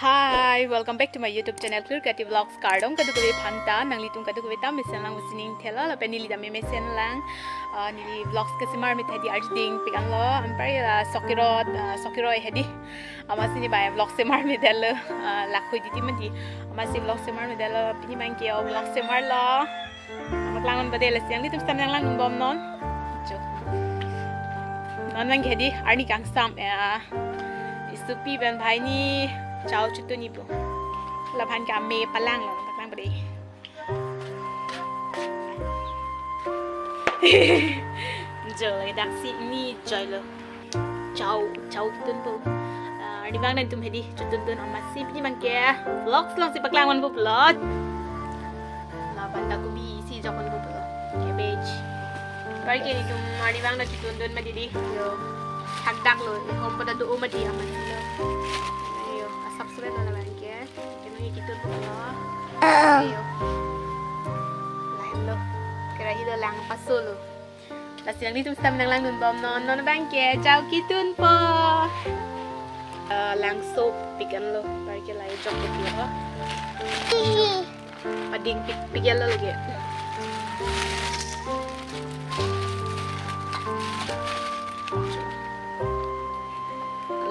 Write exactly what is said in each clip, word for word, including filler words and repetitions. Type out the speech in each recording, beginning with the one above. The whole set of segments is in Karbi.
Hi, welcome back to my YouTube channel, Clear Creative Vlogs. Kardom kadokave aphanta, nanglitum kadokave ta mesen lang pusi ning thelo, lapen neli ta mesen lang. Ah, neli vlogs kesemar methadi arjuding pikanlo, anparke la sok kerot, ah, sok keroi hedi. Amatsi neli bai vlog semar medetlo, ah, lakhui titi mati. Amatsi vlog semar medetlo, pini abangke o vlog semarlo. Amat langnon bade, lasi nanglitum sitame nang langnon bomnon. Jo. Non abangke hedi arni kangsam, eh, isopi pen banghini chao chotun-ipo. Labang ke ame palanglo, amat lang bade. Jo, ladak si ni joilo. Chao, chao kitunpo. Ah, arnivang nangtum hedi chotuntun, amatsi pini abangke vlogs alongsi paklangponpo pulo. La banda kobi si jokponpo pulo. Cabbage. Anparke nelitum arnivang nangtuntun mati di. Jo. Thakdaklo. Hom pada do mati amatsi lo. Jo, asap surat lo labangke. Keno ye kitunpo pulo. Jo. Lahenlo. Kerahi lo lang pasolo. Lasi nanglitum sitame nang langnon bomnon, non abangke chao kitunpo. Eh, lang sop pikanlo, anparke la jokpo pulo. Pading pik, piklo lake.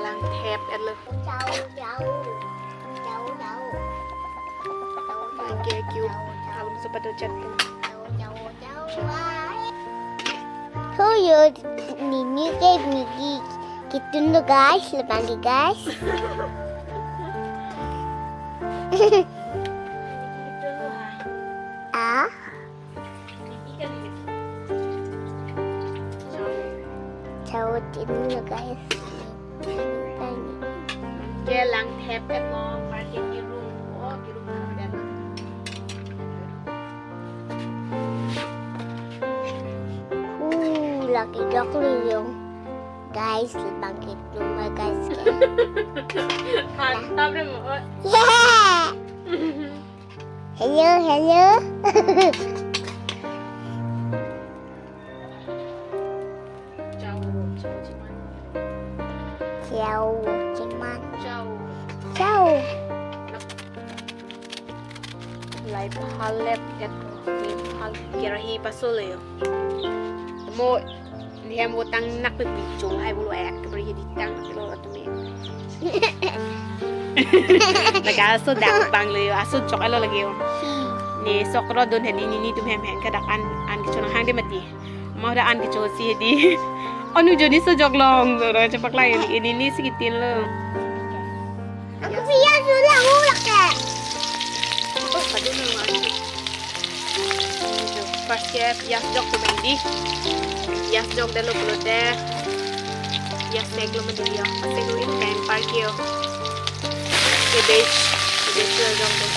Lang thep-etlo. Chao, chao. Chao, chao. Chao, chao. Anke kiu. Chao, chao. Alum sopa do chat tu. Chao, chao, chao. Wai. Hoyo, nini ke niki kitunlo guys, labangke guys. Ah. Chao kitunlo guys. Ke lang thep-etlo, anparke kirum, oh, kirum thep-et. Uh, lake joklo yo. Guys, bangkit rumah guys ke. Mantap deh, Mo. Yeah. Hello, hello. Chao, chao ciman. Chao ciman. Chao. Chao. Lai phalep et, lai phal kerahi pasolo yo. Mo, ni hem votang nak pe pichung hai bulu ek, keberi hedi tang lo tumi. Laga aso dak bang lo yo, aso jok alo lagi yo. Ni sok ro don hedi nini tum hem hem kadak an, an kechonang hang de mati. Mau da an kecho si hedi. Onu jodi so jok long, so ro cepak lai ini, ini si kitin lo. Aku pias dulu, aku lake. Oh, padu lo, anu. First ke pias jok tu mandi. Pias jok dalo pulote. Pias sek lo mandi dia. Sek lo ini kain parkio. Cabbage. Cabbage lo jok tu.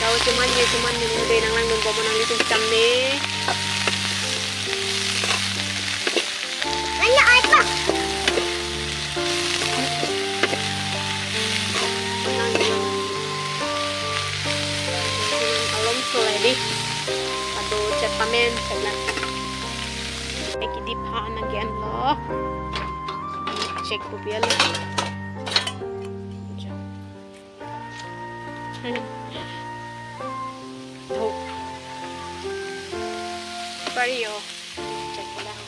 Chao ciman ye, ciman ni mo de nang langdun bomnon nanglitum sitame. Nanya apa? Alom solai di. Atau chat pamen, chat lang. Eki di pa nang gen lo. Check ko biar lo. Oh. Pario. Check ko lang.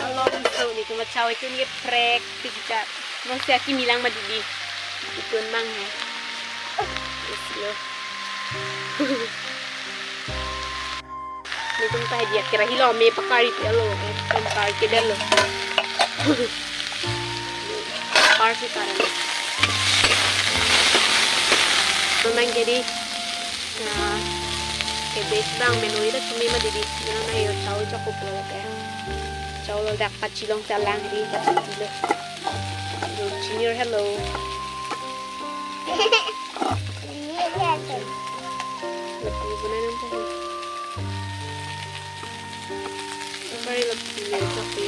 Alom so ni kuma chao itu ni prek pijat. Mo si aki milang ma didi. Itu mang he. Yes, yo. Nitum ta dia kira hilo me pakari ti alo, eh, pakari ke dalo. Pakari ke dalo. Memang jadi, nah, cabbage bang menu itu cumi ma didi. Menu na yo chao jok ko pulo ke. Chao lo dak pachilong chalang di, pachilo. Lo chinir hello. Lapu guna nang tahu. Kari lapu ya, tapi.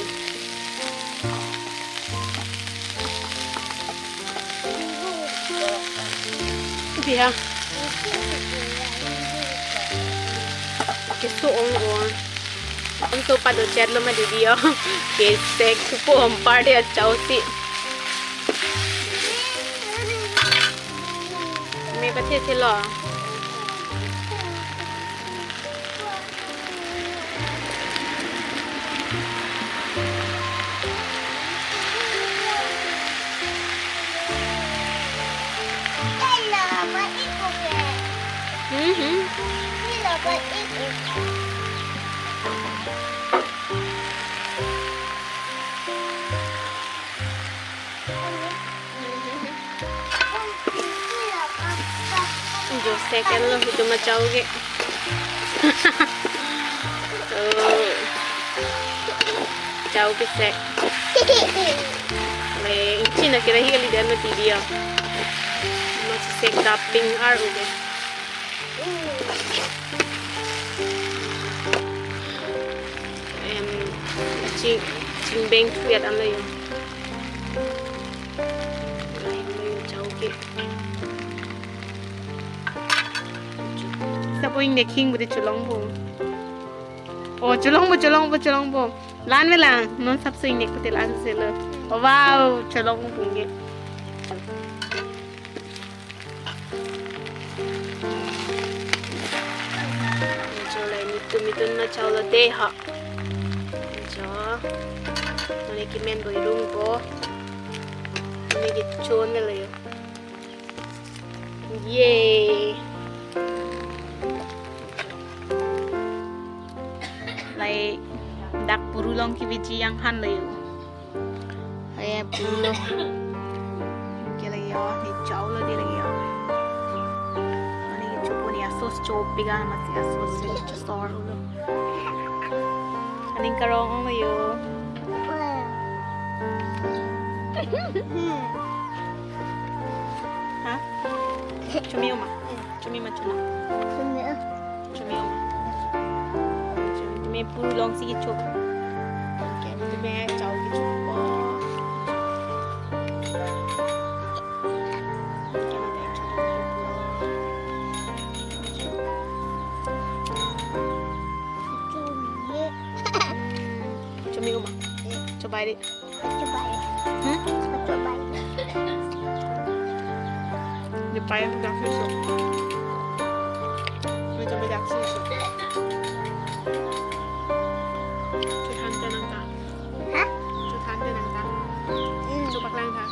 Biar. Oke, so on on. Anso pado chat lo ma didi yo. Ke sek supo hom party achau si. Me pathe the lo. Mhm. Jo second lo itum achau ke. Oh. Chau ke sek. Le, ingchin akira hi kalidet ma didi yo. Masi sek daping ar uge. Em, ching, chingbeng thuet an lo yo. Em, lo yo chau ke. Sapo ingnek hing bude cholongpo. Oh, cholongpo, cholongpo, cholongpo. La-an me lang, non sapso ingnek pute la-an se lo. Oh, wow, cholongpo ke. Jo, la netum itum ma chau lo de ha. Jo. Mane kimen boi rung ko. Mane kichon lo yo. Yay. Lai dak puru long keviji yang han lo yo. Hai puru lo. Ke lagi yo, ne chau lo de lagi yo. Mane ke chopo ne asos chopik a masi asos chosor lo. Aning karong lo yo. Ha? Chumi uma. Chumi ma chuma. Chumi uma. Chumi puru long si kecho. Oke, tumi chau kecho. Chumi uma. Chobai di. Chobai. Hmm? Chobai. Di payam dak susu. Di chobai dak susu. Chuthan te nang ta. Ha? Chuthan te nang ta. Hmm. Chupaklang ta.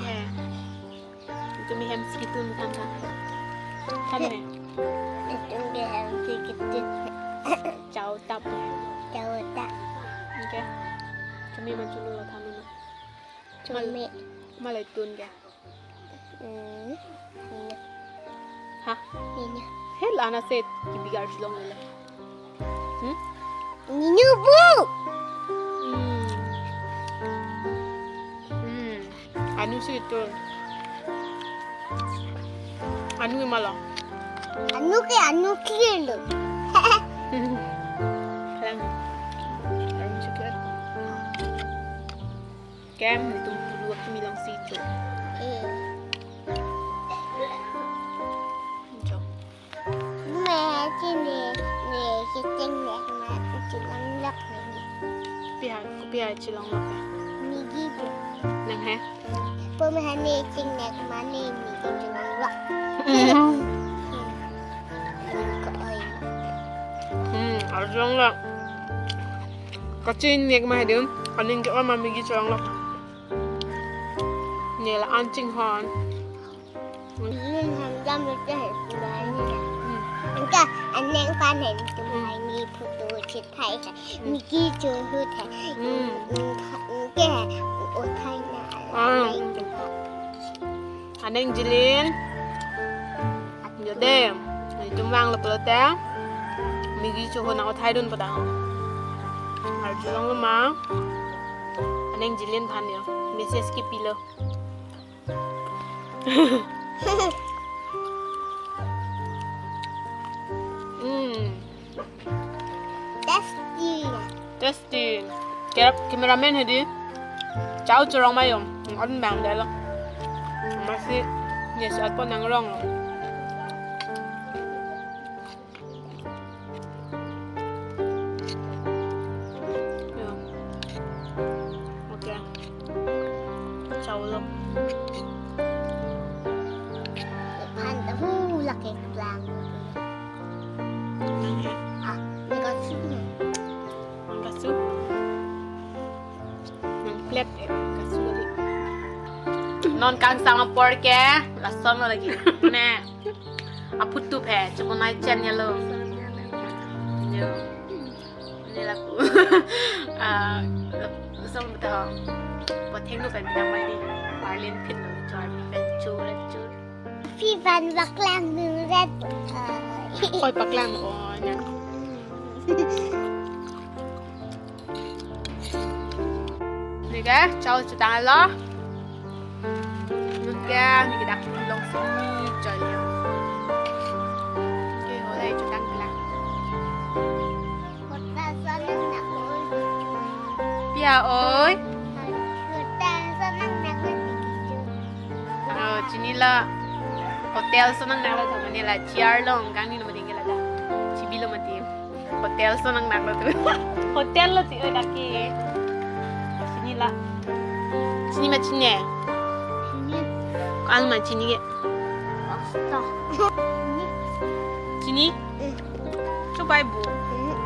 He. Tumi hem si ketun than tha. Than he. Tumi hem si ketun. Chau tap he. Chau tap. Oke. Tumi man chulu lo than lo. Tumi. Malai tun ke. Hmm. Iya. Ha? Iya. He la-an ase kibigar si long le. Hmm? Ninu bu. Hmm. Hmm. Anu si itu. Anu ke ma lo. Anu ke, anu ke lo. Kalang. Anu si ke. Kem, netum puru akimi long si cho. Eh. Cho. Me, chini, ne, chini, ne, ma, chini, lak, ne. Pi ha, kopi ha cholonglok ke? Migi pu. Nang he? Po me ha ne chingnek ma ne migi cholonglok. Mm. Ko oi. Hmm, arjong lok. Kachingnek ma he dum, aning ke ma migi cholonglok. Ne la-an chinghon. Ning hamjam lo te he pulai ni. Hmm. Anke aneng pan he tum hai ni photo chithai he. Hmm. Migi chohu the. Hmm. Anke he othai na. Ah. Aneng jilin. Jode. Itum vanglo pulote. Migi chohu na othai dun padang. Arjulong lo ma. Aneng jilin than yo. Message kipilo. Hmm. Tasty. Tasty. Kep cameraman hedi. Chau chorong mayom. On bang dalo. Masi ne si atpo nangrong. Kasu kali. Non kangsam apor ke, lason lo lagi. Ne. Aphutup he, chobonai channel lo. Yo. Ne lapu. Ah, lapu song betul. Pathengno pen bidang mai di. Arlin phin lo, Charlie pen chu, chu. Phi van paklang nung ret. Oi, paklang, oi, na. Neke, chau chutang lo. Neke, neke dak long sini chau ya. Neke, hola chutang lang. Hotel sonang nak oi. Pia oi. Hotel sonang nak oi. Oh, chini la. Hotel sonang nak lo, tama ne la chair long kangni lo mati ke la da. Chibi lo mati. Hotel sonang nak lo tu. Hotel lo ti oi dak ke. Chini la. Chini ma chini. Chini. Ko-an ma chini ke. Pasta. Chini? Eh. Chobai bo. Eh.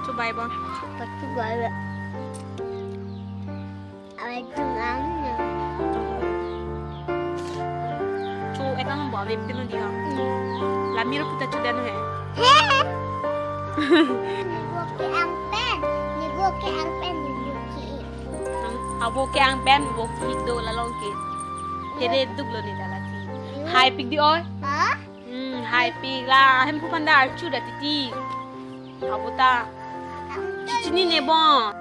Chobai bo. Pasti bai. Awai tung ang na. Chu etang bo ave pinu dia. Hmm. Lamir puta chu dan he. He. Ni bo ke ang pen. Ni bo ke ang pen ni bo ke. Nang abo ke ang pen bo ke do la long ke. Tere duk lo ni dala ti. Hmm. Hai pik di oi. Ha? Hmm, hai pik la. Hem ku panda archu da titi. Abo ta. Ang Chini ne bo.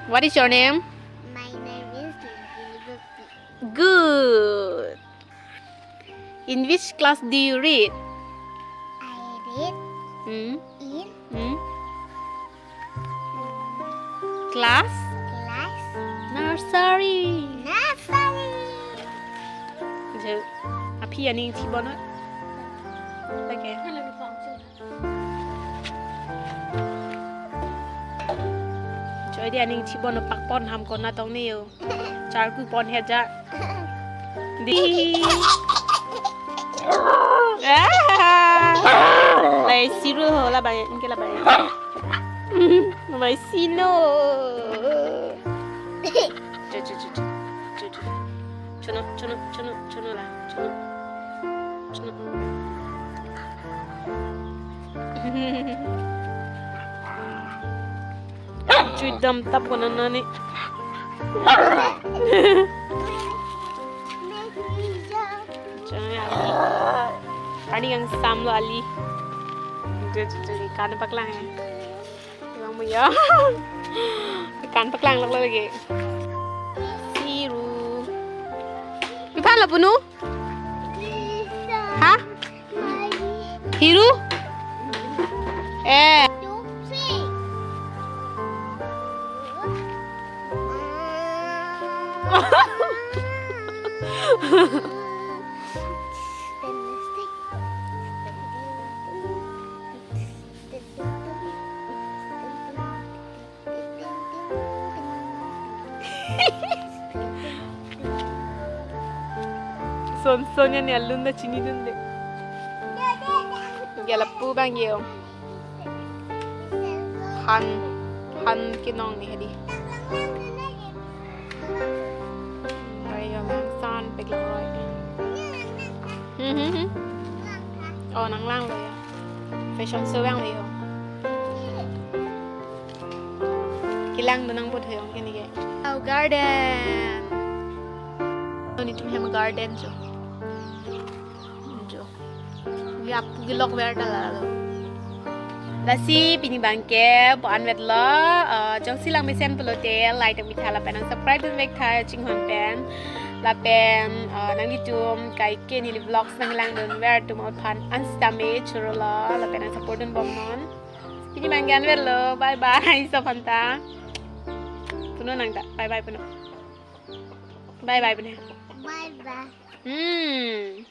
What is your name? My name is Lily Gopi. Good. In which class do you read? I read Hmm? in Hmm? Class? Class Nursery. Nursery. Je, aphi aning thi bono. Lake. Choi di aning thi bono pakpon ham kona tong ni yo. Charku pon he ja. Di. Ah. Lai siru ho la bai, inke la bai. Bai sino. Cho, cho, cho, cho. Cho, cho. Chono, chono, chono, chono la. Chono. Chono. Chui dam tap ko nana ni. Chang ya. Ani kangsam lo ali. Kan paklang ya. Bang mo ya. Kan paklang lok lagi. Siru. Pi phan lo punu? Ha? Hiru? Eh. Son son ya ni alun da chinidunde. Ya lapu bang yo. Han, han kinong ni hadi. Bai yo lang san pek lang roi. Hmm, hmm, hmm. Oh, nang lang lo ya. Fashion show yang lo yo. Kelang do nang bot hoyong kini ke. Oh, garden. Nelitum hem garden jo. Jo. Apu kelok ver ta lalo. Lasi pini bangke po anvet lo, eh, jongsi lang mesen pulote like ta mitha lapen nang subscribe dun vek tha chinghon pen. Lapen, eh, nanglitum kaike neli vlogs nang langdun ver atum aphan an sitame choro lo lapen nang support dun bom non. Pini bangke anvet lo, bye bye, sob aphan ta. Puno nang ta, bye bye puno. Bye bye puno. Bye bye. Hmm.